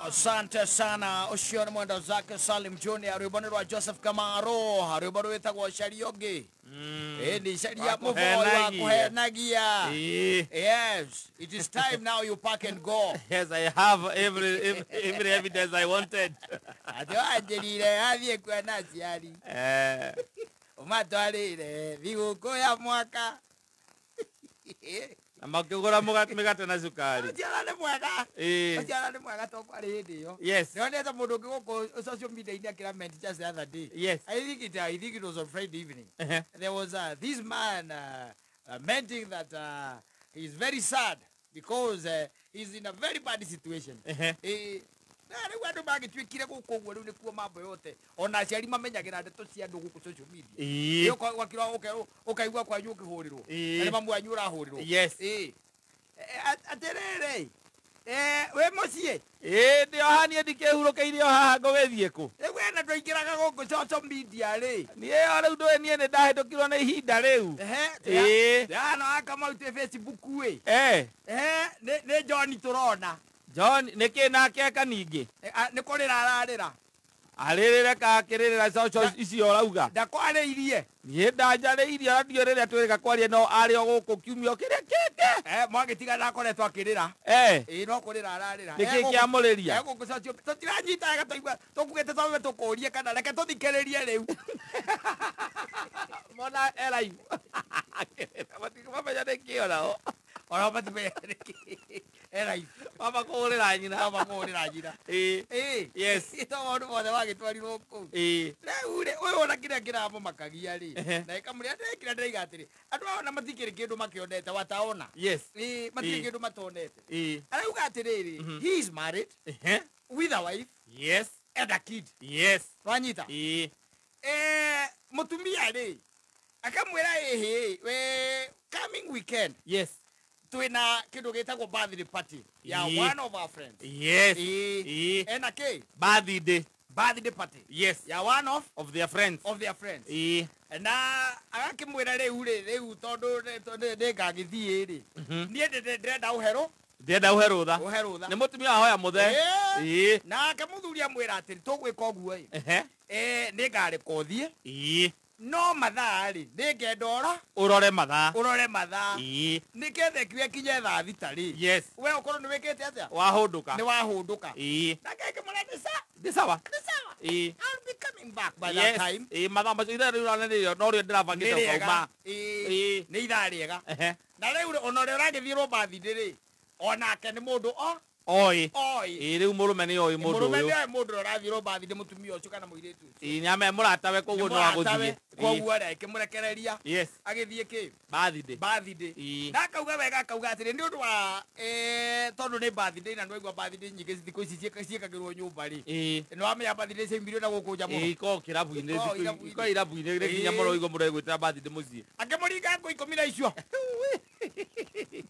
Asante sana. Ucio nĩ mwenda zake Salim Junior, rwĩmbo nĩ rwa Joseph Kamaro, rwĩmbo rwĩtagwo Cariogi. Ĩni caria mũboi wa kũhenagia. Yes, it is time now you pack and go. Yes, I have every evidence I wanted. Atĩ wanjĩrire athiĩ kuona aciari. Ũmatwarĩre thigũkũ ya mwaka. Na makĩgũra mĩgate na cukari. Ũciara nĩ mwega. Ũciara nĩ mwega to kwarĩ hĩndĩ ĩyo. Yes. Nĩonete mũndũ ũngĩ gũkũ social media-inĩ akĩrament just the other day. Yes. I think it was on Friday evening. There was this man lamenting that he's very sad because he's in a very bad situation. Na rĩu andũ magĩtuĩkire gũkũ ũguo, rĩu nĩkuo mambo yote, ona aciari mamenyagĩra ndeto cia andũ gũkũ social media. Ũgakira ũkaigua kwanyu ũkĩhũrĩrwo. Na nĩ mamu wanyu ũrahũrĩrwo. Yes. Atĩrĩrĩ, wĩ mũciĩ? Ĩĩ, ndĩ o haha niĩ, ndikĩhurũkĩire o haha, ngũgĩthiĩ kũ? Rĩu wena twaingĩraga gũkũ social media rĩ. Niĩ o rĩu ndũĩ, niĩ nĩ ndahĩtũkirwo nĩ ihinda rĩu. Ehe. Hano akamau twĩ Facebook ĩ. Ehe, nĩ John tũrona. John nĩkĩ nake eka ningĩ? Nĩ kũrĩra ararĩra. Arĩrĩre kakĩrĩrĩra social icio ũrauga. Ndakwarĩirie. Niĩ ndanjarĩirie, ona ndiũĩ rĩrĩa twĩrĩga kwaria, no arĩ o gũkũ kiumia kĩrĩa kĩngĩ. Mwagĩtiga ndakoretwo akĩrĩra. Ĩĩ, no kũrĩra ararĩra. Nĩkĩ kĩamũrĩria? Gũkũ social tũtiranyita wega, twaigua tũkugĩte twambe tũkũrie kana reke tũthikĩrĩrie rĩu. Mona e live. Matimamenya nĩkĩ onao. Ona matimenya nĩkĩ e live. Mama kũhũrĩra nyina. Mama kũhũrĩra nyina. Ĩĩ. Yes. To maũndũ mothe wagĩtwarirwo kũu. Rĩu rĩ, ũyũ ona kĩrĩa kĩramũmakagia rĩ, na ĩkamũrĩa ndĩrekĩra, ndĩraiga atĩrĩ, andũ aya ona matikĩrĩ kĩndũ makĩonete wataona. Yes. Ĩĩ, matirĩ kĩndũ matonete. Ĩĩ. Arauga atĩrĩrĩ, he is married with a wife and a kid. Wanyita? Ĩĩ. Mũtumia rĩ, akamwĩra, ĩhĩ, we coming weekend twĩna kĩndũ gĩtagwo birthday party ya one of our friends. Yes. Ĩĩ. Ĩĩ. Ena kĩ? Birthday. Birthday party ya one of of their friends. Of their friends. Ĩĩ. Na agakĩmwĩra rĩu rĩ, rĩu tondũ nĩngagĩthiĩ rĩ, niĩ ndĩrenda ũherũ. Ndĩrenda ũhe rũtha. Ũhe rũtha. Nĩ mũtumia wahoya mũthe. Ĩĩ. Nake mũthuri amwĩra atĩrĩ, tũgwĩka ũguo ĩ, nĩngareka ũthiĩ, no mathaa rĩ, nĩngenda ora ũrore mathaa. Ũrore mathaa. Ĩĩ. Nĩketha ĩkiuga ĩkinye thaa 6 rĩ, we ũkorwo nĩ wĩkĩte atĩa? Wahũndũka. Nĩ wahũndũka. Ĩĩ. Nake akĩmwĩra nĩ sa Nĩ sawa. Nĩ sawa. Ĩĩ. I'll be coming back by that time. Ĩĩ, mathaa macio ithaa rĩu ona nĩrĩo norĩo Nĩ ndĩrabangĩte rĩega. ũkauma. Ĩĩ. Ĩĩ. Nĩ ithaa rĩega. Ehe. Na rĩu rĩ, ona ũrĩa ũragĩthiĩrwo birthday rĩ, onake nĩ mũndũ o Oĩ. Oĩ. Ĩĩ, rĩu mũrũme nĩ oĩ mũndũ Mũrũme ũyũ. nĩ oĩ mũndũ ũrĩa ũrathiĩrwo birthday, mũtumia ũcio kana mũirĩtu ũcio. Ĩĩ, nĩ ame mũratawe, koguo Nĩ no mũratawe, agũthiĩ. koguo rĩ, akĩmũrekereria Yes. agĩthiĩ kĩ? Birthday. Birthday. Ĩĩ. Na akauga wega, akauga atĩrĩ, nĩ ũndũ wa tondũ nĩ birthday, na nĩwaigua birthday nyingĩ thikũ ici ciĩkagĩrwo nyũmba rĩ, Ĩĩ. nĩ wamenya birthday ciaimirio na gũkũ nja mũno. Ĩĩ, ikoragwo kĩrabu-inĩ. Ikoragwo thikũ irabu-inĩ. Ikoragwo irabu-inĩ rĩ nginya Ĩĩ. mũno ũigua mũndũ egwĩtĩra birthday mũciĩ. Akĩmũringa ngũ 10 na icio.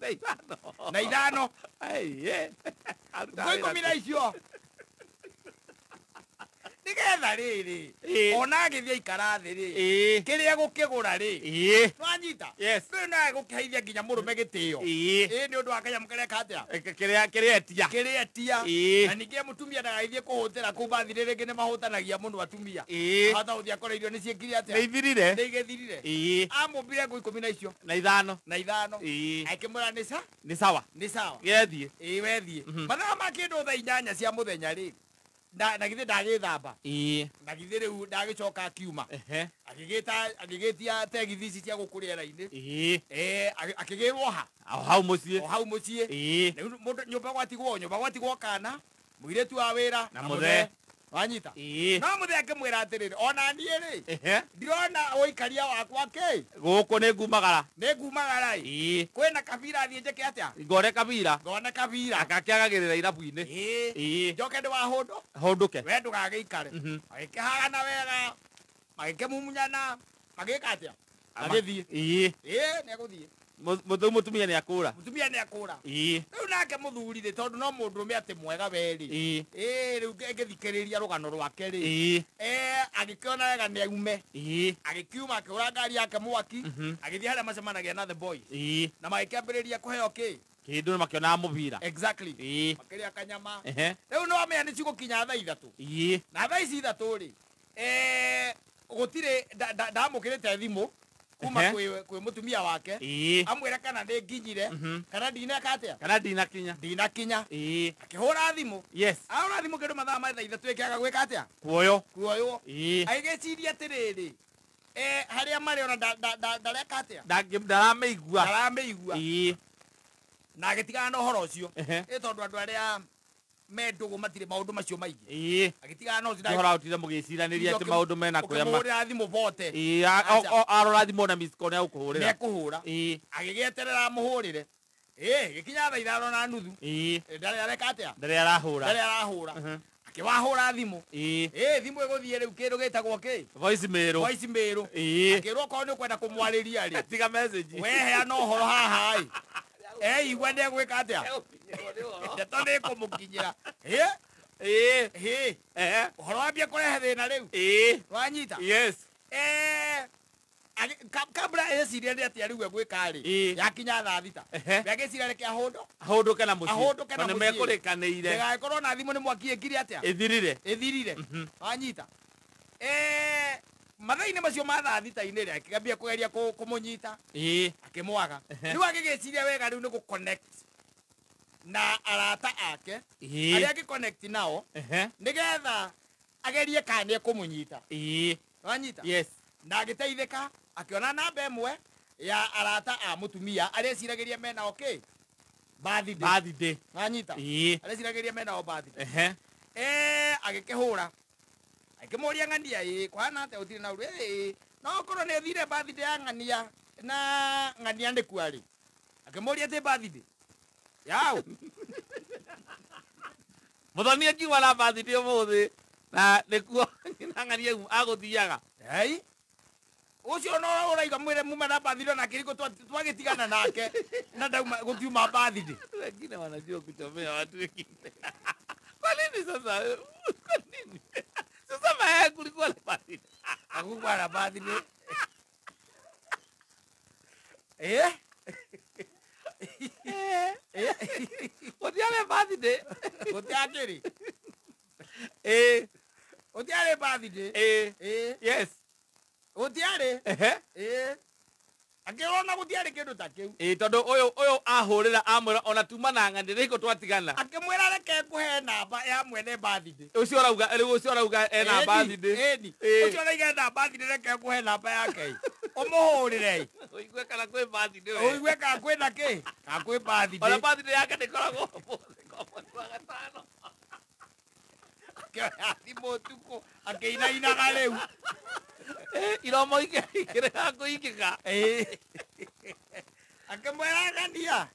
Na ithano. Na ithano. Aiye. Ngũ 10 na icio nĩgetha rĩrĩ, ona agĩthiĩ aikara thĩ rĩ, Ĩĩ. kĩrĩa gũkĩgũra rĩ, Ĩĩ. nĩwanyita? Yes. Rĩu no egũkĩheithia nginya mũrũme gĩtĩo. Ĩĩ. Ĩĩ, nĩ ũndũ wa kanyamũ karĩa katĩa? Kĩrĩa kĩrĩa etia. Kĩrĩa etia. Ĩĩ. Na ningĩ mũtumia ndagagĩthiĩ kũhũtĩra kũu bathirĩ, rĩngĩ nĩ mahũtanagia mũno atumia. Ĩĩ. Hota gũthiĩ akora irio nĩ ciĩkire atĩa? Nĩ ithirire. Nĩ igĩthirire. Ĩĩ. Amũmbire ngũ 10 na icio. Na ithano. Na ithano. Ĩĩ. Akĩmwĩra nĩ sa Nĩ sawa. Nĩ sawa. Gethiĩ. Ĩĩ, wethiĩ. Mathaa ma kĩndũ thaa 8 cia mũthenya rĩ, na githĩ ndagĩthamba? Ĩĩ. Na githĩ rĩu ndagĩcoka akiuma? Ehe. Agĩgĩta, agĩgĩtia tegithi ici cia gũkũ rĩera-inĩ. Ĩĩ. Akĩgĩrwo ha? O hau mũciĩ. O hau mũciĩ. Ĩĩ. Rĩu mũndũ nyũmba gwatigwo kana mũirĩtu wa wĩra Na mũthee. Wanyita? Ĩĩ. No mũthee akĩmwĩra atĩrĩrĩ, ona niĩ rĩ, Ehe. ndirona ũikaria wakwa kĩ. Gũkũ nĩ ngumagara. Nĩ ngumagara ĩ. Ĩĩ. Kwĩna kabira, thiĩ njĩke atĩa? Ngore kabira. Ngone kabira. Agakĩagagĩrĩra irabu-inĩ. Ĩĩ. Ĩĩ. Njoke ndĩ wahũndũ. Hũndũke. We ndũgagĩikare. Mhm. Magĩkĩhagana wega, magĩkĩmumunyana, magĩka atĩa, magĩthiĩ. Ĩĩ. Ĩĩ, nĩ egũthiĩ. Rĩu mũtumia nĩ akũra. Mũtumia nĩ akũra. Ĩĩ. Rĩu nake mũthuri rĩ, tondũ no mũndũrũme atĩ mwega we rĩ, ĩĩ, rĩu ngĩthikĩrĩria rũgano rwake rĩ, Ĩĩ. Agĩkĩona wega nĩ aume. Ĩĩ. Agĩkiuma, akĩhũra ngari yake mwaki, Mhm. agĩthiĩ harĩa macemanagia na the boys, Ĩĩ. na magĩkĩambĩrĩria kũheo kĩ? Kindu makionaga mubira. Exactly. Ĩĩ. Makĩrĩa kanyama. Ehe. Rĩu no amenya nĩ cigũkinya thaa 3. Ĩĩ. Na thaa ici 3 rĩ, gũtirĩ ndamũkĩrĩte thimũ kuma kwĩ mũtumia wake. Ĩĩ. Amwĩre kana nĩ nginyire, kana ndineka atĩa? Kana ndinakinya. Ndinakinya. Ĩĩ. Akĩhũra thimũ. Yes. Ahũra thimũ kĩndũ mathaa ma thaa 3 ĩkĩaga gwĩka atĩa? Kuoyo. Kuoywo. Ĩĩ. Agĩgĩciria atĩrĩrĩ, harĩa marĩ ona ndareka atĩa? Ndaramĩigua. Ndaramĩigua. Ĩĩ. Na agĩtigana na ũhoro ũcio. Ehe. Ĩ tondũ andũ arĩa me ndũgũ matirĩ maũndũ macio maingĩ. Ĩĩ. Agĩtigana na ũcio. Ũhoro ũtire mũgĩciranĩria atĩ maũndũ mena kũrĩa ma. Ũkĩmũhũrĩra thimũ bote. Ĩĩ, arora thimũ na miss call nĩegũkũhũrĩra. Nĩekũhũra. Ĩĩ. Agĩgĩeterera amũhũrĩre. Ĩĩ, gĩkinya thaa 5:30. Ĩĩ. Ndarĩ areka atĩa? Ndarĩ arahũra. Ndarĩ arahũra. Akĩwahũra thimũ. Ĩĩ. Ĩĩ, thimũ ĩgũthiĩ rĩu kĩndũ gĩtagwo kĩ? Voice mail. Voice mail. Ĩĩ. Akĩrwo okorwo nĩ ũkwenda kũmwarĩria rĩ. Tiga message. We heana ũhoro haha ĩ. Eigua nĩegwĩka atĩa? Ndeto nĩĩkũmũkinyĩra. Ĩĩ. Ĩĩ. Ĩĩ. Ehe. Ũhoro wambia kũrehe thĩna rĩu. Ĩĩ. Wanyita? Yes. Kabla eciria nĩ atĩa rĩu egwĩka rĩ. Ĩĩ. Yakinya thaa 6. Ehe. Agĩciria reke ahũndũ. Ahũndũke na mũciĩ. Ahũndũke na Tondũ mũciĩ. nĩmekũrĩkanĩire. Ndĩgagĩkorwo na thimũ nĩ mwaki ĩkire atĩa? Ĩthirire. Ĩthirire. Wanyita? Mathaa-inĩ macio ma thaa 6-inĩ rĩ, akĩambia kũgeria kũmũnyita. Ĩĩ. Akĩmwaga. Rĩu agĩgĩciria wega rĩu nĩ gũ-connect na arata ake. Ĩĩ. Arĩa angĩ-connect nao. Ehe. Nĩgetha agerie kana nĩekũmũnyita. Ĩĩ. Wanyita? Yes. Na agĩteithĩka akĩona namba ĩmwe ya arata a mũtumia arĩa eciragĩria menao kĩ? Birthday. Birthday. Wanyita? Ĩĩ. Arĩa eciragĩria menao birthday. Ehe. Agĩkĩhũra. Akĩmũria ng'ania ĩ kũhana atĩa ũtirĩ na ũru? Ĩ, no ũkorwo nĩ ũthire birthday ya ng'ania na ng'ania nĩkua rĩ. Akĩmũria atĩ birthday yaũ? Mũthoni akiuma na birthday ũmũthĩ na nĩkuo na ng'ania agũthiaga. Ei. Ũcio no ũraiga mwĩre mume na birthday na kĩriko twagĩtigana nake na ndauma gũtiuma birthday. Wengine wanajua kuchomea watu wengine. Kwa nini sasa? Kwa nini? Sasa maya kulikuwa na birthday. Hakukuwa na birthday. Eh? Eh? Gũtiarĩ birthday. Gũtiakĩrĩ? Eh. Gũtiarĩ birthday. Eh. Eh. Yes. Gũtiarĩ? Ehe. Eh. Akĩrona gũtiarĩ kĩndũ ta kĩu. Ĩĩ, tondũ ũyũ ahũrĩra amwĩra ona tuma na ng'ania nĩkũ twatigana. Akĩmwĩra reke ngũhe namba ya mwene birthday. Ũcio ũrauga, rĩu ũcio ũrauga ena birthday. Ĩni. Ũcio ũrauga ena birthday reke ngũhe namba yake. Ũmũhũrĩre. Ũigue kana kwĩ birthday we. Ũigue kana kwĩna kĩ? Kana kwĩ birthday. Ona birthday yake ndĩkoragwo ũmũthĩ kwa mweri wa gatano. Akĩoya thimũ ũtukũ akĩinainaga rĩu. Iromo ikĩrega kũingĩka. Akĩmwĩra ng'ania.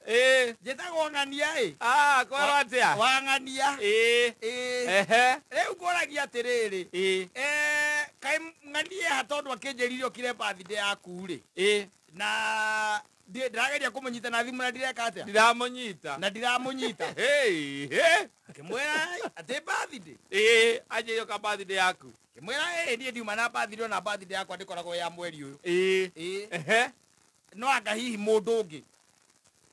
Njĩtagwo ng'ania ĩ. Ah, kwerwo atĩa? Wa ng'ania. Ĩĩ. Ehe. Rĩu ngũragia atĩrĩrĩ. Ĩĩ. Kaĩ ng'ania ha tondũ akĩnjĩrire ũkire birthday yaku rĩ. Ĩĩ. Na ndĩrageria kũmũnyita na thimũ na ndireka atĩa? Ndiramũnyita. Na ndiramũnyita. Hey, hey. Akĩmwĩra atĩ birthday. Ĩĩ, anjĩire ka birthday yaku. Akĩmwĩra ĩĩ niĩ ndiuma na birthday ona birthday yakwa ndĩkoragwo ya mweri ũyũ. Ĩĩ. Ĩĩ. Ehe. No anga hihi mũndũ ũngĩ.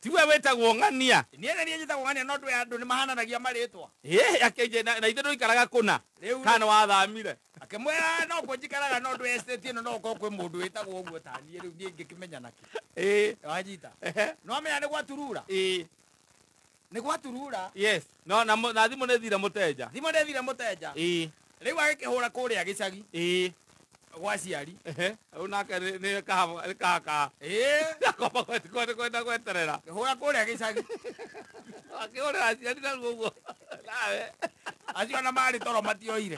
Tiwe wĩtagwo ng'ania. Niĩ nĩ niĩ njĩtagwo ng'ania no andũ nĩ mahananagia marĩtwa. Ĩĩ, akĩnjĩra na ithuĩ ndũikaraga kũna. Rĩu Kana wathamire. Akĩmwĩra no kuo njikaraga no ndũ estate ĩno no ũkorwo kwĩ mũndũ wĩtagwo ũguo ta niĩ rĩu niĩ ngĩkĩmenya nakĩ. Ĩĩ. Wanyita? Ehe. No amenya nĩ gwaturura. Ĩĩ. Nĩ gwaturura. Yes. No na thimũ nĩ thire mũteja. Thimũ nĩ thire mũteja. Ĩĩ. Rĩu agĩkĩhũra kũrĩa gĩcagi. Ĩĩ. Gwa aciari. Ehe. Rĩu nake nĩ kahaka. Ĩĩ. Akomba kwenda gweterera. Kĩhũra kũrĩa gĩcagi. Akĩhũrĩra aciari narua ũguo. Nawe. Acio ona marĩ toro matioire.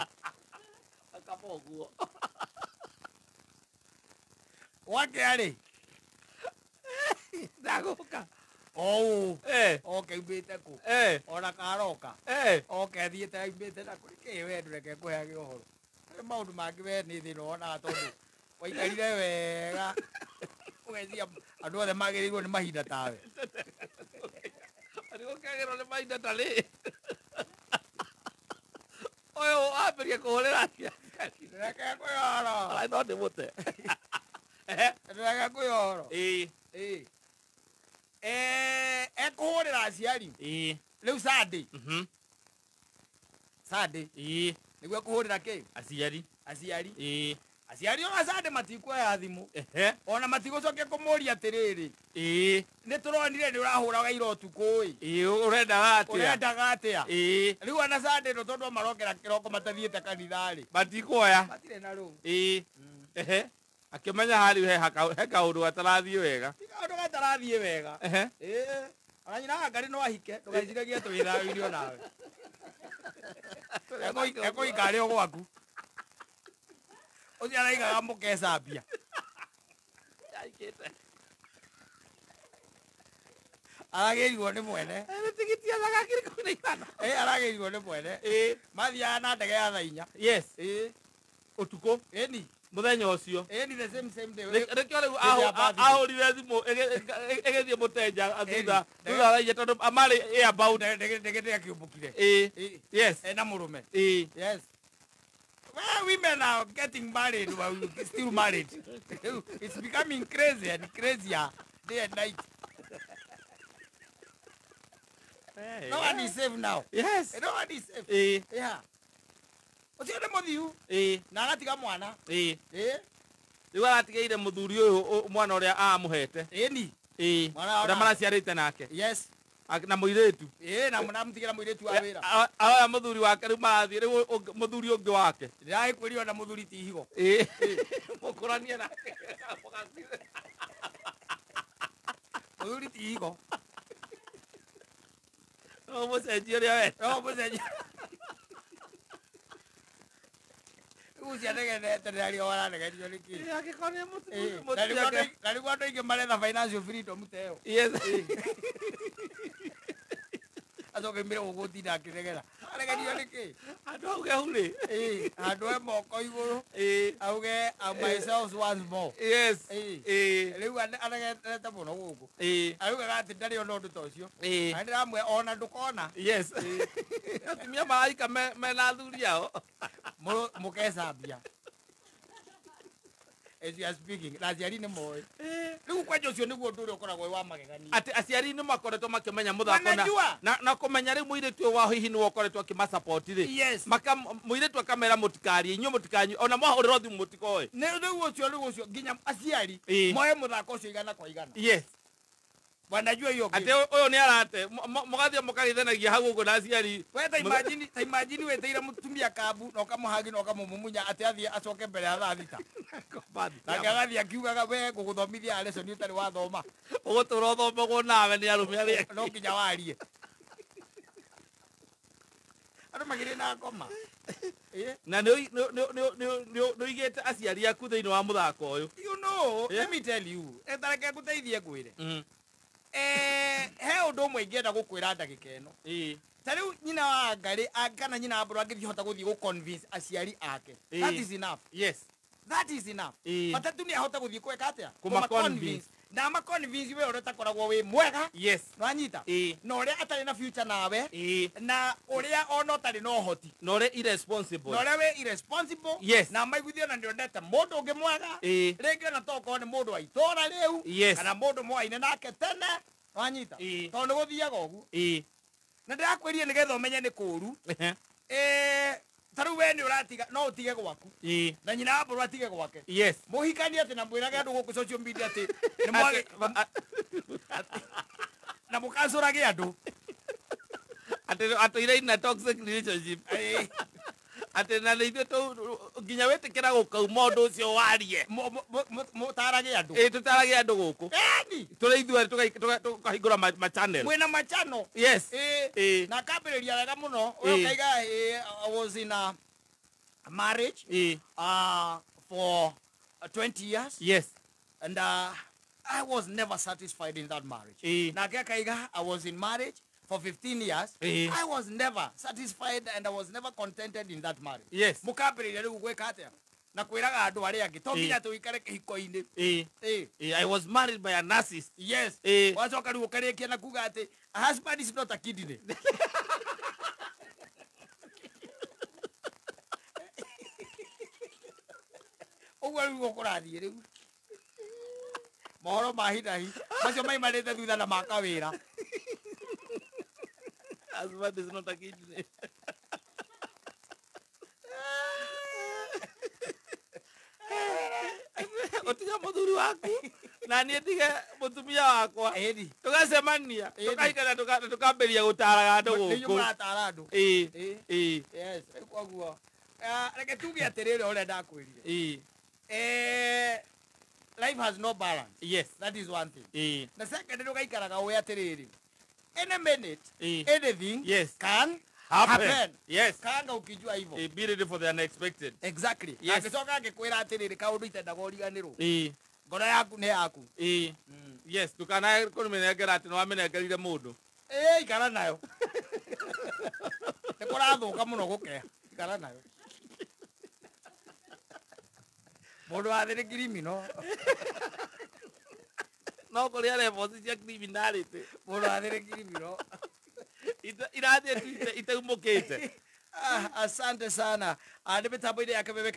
Akaba ũguo. Gwakĩa rĩ? Ndagũka. Oũ. Eh. Oke umbĩte kũ? Eh. Ona karoka. Eh. Oke thiĩte aumĩte na kũ? Nĩkĩĩ we ndũreke ngũheage ũhoro? Harĩ maũndũ mangĩ we nĩ thĩna wonaga tondũ waikarire wega. Ũgeciria andũ othe magĩrĩirwo nĩ mahinda tawe. Nĩ gũkĩagĩrwo nĩ mahinda ta rĩ. Ũyũ ambĩrĩria kũhũrĩra aciari. Ndũreke ngũhe ũhoro. Ara no ndĩmũte. Ndũreke ngũhe ũhoro. Ĩĩ. Ĩĩ. Ekũhũrĩra aciari. Rĩu Sunday. Sunday. Nĩguo ekũhũrĩra kĩ? Aciari. Aciari. Aciari ona Sunday matikuoya thimũ. Ona matigũcokia kũmũria atĩrĩrĩ. Nĩ tũronire nĩ ũrahũraga ira ũtukũ ĩ. Ũrendaga atĩa? Ũrendaga atĩa? Rĩu ona Sunday no tondũ marokera kĩroko matathiĩte kanitha rĩ. Matikuoya. Matirĩ na rũu. Akĩmenya harĩ he kaũndũ gatarathiĩ wega. Ti kaũndũ gatarathiĩ wega. Ona nyina wa Ngarĩ no ahike, ndũgeciragie atĩ wĩ thayũ-inĩ onawe. Ekũhika arĩ o gwaku. Ũcio araigaga mũkecambia. Aragĩrirwo nĩ mwene. Tigiti ya thaa 15. Aragĩrirwo nĩ mwene. Mathiaga na ndege ya thaa 4. Yes. Ũtukũ. Ĩni. Mũthenya ũcio. Ĩni the same day. Rĩkĩo rĩu ahũrire thimũ ĩgĩthiĩ mũtenja thutha thaa 4 tondũ amarĩ about. Ndege ndĩakĩũmbũkire. Yes. Ena mũrũme. Yes. Well, women are getting married while we're still married. It's becoming crazy and crazier day and night. No one is safe now. Yes. No one is safe. Yeah. Ũcio nĩ mũthiu. Na agatiga mwana. Rĩu aratigeire mũthuri ũyũ mwana ũrĩa amũhete. Ĩni. Ũrĩa maraciarĩte nake. Yes. Na mũirĩtu. Na mũramũtigĩra mũirĩtu wa wĩra. Aroya mũthuri wake rĩu marathiĩ rĩu mũthuri ũngĩ wake. Ndĩragĩkwĩrire ona mũthuri ti higo. Mũkũranie nake. Mũthuri ti higo. No mũcenjie ũrĩa we. No mũcenjie. Rĩu cianegenete nĩarĩo waranegenio nĩ kĩ? Angĩkorwo nĩ mũthuri. Na rĩu andũ aingĩ maretha financial freedom ta ĩyo. Yes. Acoke oimire gũkũ ũtinda akĩregera. Aregerio nĩ kĩ? Andũ auge hurĩ. Andũ e moko igũrũ. Auge myself once more. Yes. Rĩu aregerete mũno gũkũ. Augaga atĩ ndarĩ ona ũndũ ta ũcio. Na ndĩramwĩra ona ndũkona. Yes. Atumia maraika mena athuri ao. Mũkecambia. As you are speaking, na aciari nĩ moĩ. Rĩu kwanja ũcio nĩguo ũndũ ũrĩa ũkoragwo wĩ wa magegania. Atĩ aciari nĩ makoretwo makĩmenya mũthako na kũmenya rĩu mũirĩtu ũyũ wao hihi nĩwe ũkoretwo akĩmasupport rĩ. Yes. Mũirĩtu akamera mũtikarie, inyuĩ mũtikanyue, ona mwahũrĩrwo thimũ mũtikoe. Rĩu ũcio rĩu ũcio nginya aciari moe mũthako ũcio 100 kwa 100. Yes. Wanajua hiyo Atĩ ũyũ nĩ arate mũgathiĩ mũkagĩthanagia hau ũguo na aciari. We ta imagine weteire mũtumia kambu na ũkamũhagi na ũkamũmumunya atĩ athiĩ acoke mbere ya thaa 6. Nake agathiĩ akiugaga we ngũgũthomithia lesson ũtarĩ wathoma. Ũgũtũra ũthomagwo nawe nĩ arũme arĩa no nginya warie. Andũ magĩrĩ na ngoma. Na nĩ ũigĩte aciari aku thĩinĩ wa mũthako ũyũ. You know, let me tell you. Etareke ngũteithie ngwĩre. He ũndũ ũmwe ingĩenda gũkwĩra ndagĩka ĩno. Ta rĩu nyina wa Ngarĩ kana nyina wa Mbũrũ angĩthiĩ hota gũthiĩ gũ-convince aciari ake. That is enough. Yes. That is enough. Bata tu nĩ ahote gũthiĩ gwĩka atĩa? Kũma-convince. Na ama-convince we ũrĩa ũtakoragwo wĩ mwega. Yes. Nĩwanyita? Na ũrĩa atarĩ na future nawe. Na ũrĩa ona ũtarĩ na ũhoti. Na ũrĩa irresponsible. Na ũrĩa wĩ irresponsible. Yes. Na maiguithie ona nĩondete mũndũ ũngĩ mwega. Rĩngĩ ona tokorwo nĩ mũndũ wa itũũra rĩu. Yes. Kana mũndũ mwaine nake tene. Nĩwanyita? Tondũ nĩ gũthiaga ũguo. Na ndĩrakwĩrire nĩgetha ũmenye nĩ kũũru. Ta rĩu we nĩ ũratiga no ũtige gwaku. Na nyina wa Mbũrũ atige gwake. Yes. Mũhikanie atĩ na mwĩrage andũ gũkũ social media atĩ nĩ mwage na mũkacũrage andũ. Atĩ atũire in a toxic relationship. Atĩ na nĩ ithuĩ nginya wĩtĩkĩra gũkauma ũndũ ũcio warie. Mũtarage andũ. Tũtarage andũ gũkũ. Ĩni. Tũrĩ ithuerĩ tũkahingũra ma-channel. Mwĩna machannel. Yes. Na akambĩrĩria wega mũno. Ũyũ ũkaiga I was in a marriage for 20 years. Yes. And I was never satisfied in that marriage. Nake akaiga I was in marriage for 15 years. I was never satisfied and I was never contented in that marriage. Yes. Mũkambĩrĩria rĩu gwĩka atĩa? Na kwĩraga andũ arĩa angĩ to nginya tũikare kĩhiko-inĩ. I was married by a narcissist. Yes. Wacoka rĩu ũkarĩkia na kuga atĩ a husband is not a kidney. Ũguo rĩu gũkũrathiĩ rĩu. Mohoro ma hinahi macio maimanĩte thutha na makawĩra. Husband is not a kidney. Ũtige mũthuri waku na niĩ ndige mũtumia wakwa. Ĩni. Tũgacemania, Ĩni. tũkahikana, tũkambĩrĩria gũtaraga andũ Nĩ gũkũ. mũratara andũ. Ĩĩ. Ĩĩ. Ĩĩ. Yes, rĩu koguo reke tuge atĩrĩrĩ ũrĩa ndakwĩrire. Ĩĩ. Life has no balance. Yes. That is one thing. Ĩĩ. Na second ndũgaikaraga ũĩ atĩrĩrĩ, any minute Ĩĩ. anything Yes. can Happen. happen. Yes. Kanga ukijua hivyo. Ĩĩ, be ready for the unexpected. Exactly. Yes. Angĩcoka angĩkwĩra atĩrĩrĩ kaũndũ itendaga ũriganĩrwo. Ĩĩ. Ngoro yaku nĩ yaku. Ĩĩ. Yes, ndũkanae kũmĩnengera atĩ nĩwamĩnengerire mũndũ. Ĩĩ, ikara nayo. Nĩ kũrathũka mũno gũkea. Ikara nayo. Mũndũ wa thĩ nĩ criminal. No kũrĩa levels cia criminality. Mũndũ wa thĩ nĩ criminal. Irathiĩ tu itaumũkĩte. Asante sana. Nĩ mĩtambo-inĩ ya Kameme.